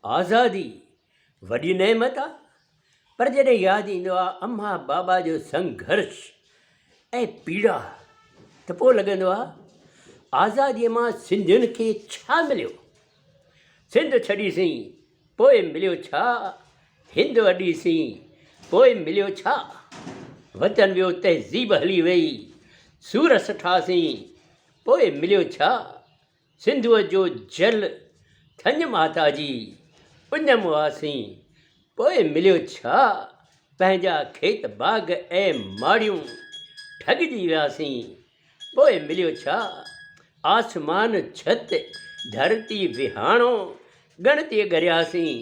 آزادي وڏي نعمت آ، پر جڏهن ياد ايندو آ امان بابا جو سنگهرش ۽ پيڙا ته پوء لڳندو آ آزاديء مان سنڌين کي ڇا مليو؟ سنڌ ڇڏيسين پوء مليو ڇا؟ هند اڏيسين پوء مليو ڇا؟ وطن ويو تهذيب هلي وئي، سور سٺاسين پوء مليو ڇا؟ سنڌوء جو جل ٿڃ ماتا جي اڃ مئاسين، پوء مليو ڇا؟ پنهنجا کيت باغ ۽ ماڙيون ٺڳجي وياسين، پوء مليو ڇا؟ آسمان ڇت ڌرتي وهاڻو ڳڻتيء ڳرياسين،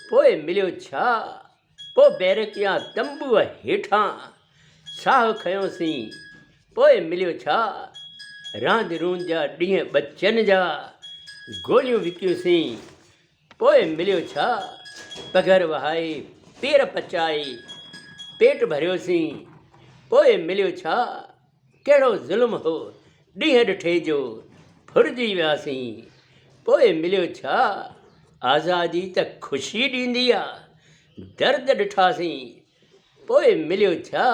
پوء مليو ڇا؟ پوء بيرڪ يا تنبوء هيٺان ساهه کنيوسين، پوء مليو ڇا؟ راند روند جا ڏينهن ٻچن جا گوليون وڪيوسين، پوء مليو ڇا؟ پگهر وهائي پير پچائي پيٽ ڀريوسين، پوء مليو ڇا؟ ڪهڙو ظلم هو ڏينهن ڏٺي جو ڦرجي وياسين، پوء مليو ڇا؟ آزادي ته خوشي ڏيندي آ، درد ڏٺاسين، پوء مليو ڇا؟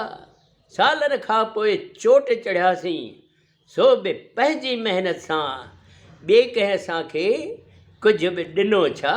سالن کان پوء چوٽ چڙهياسين، سو به پنهنجي محنت سان، ٻئي ڪنهن اسان کي ڪجهه به ڏنو ڇا؟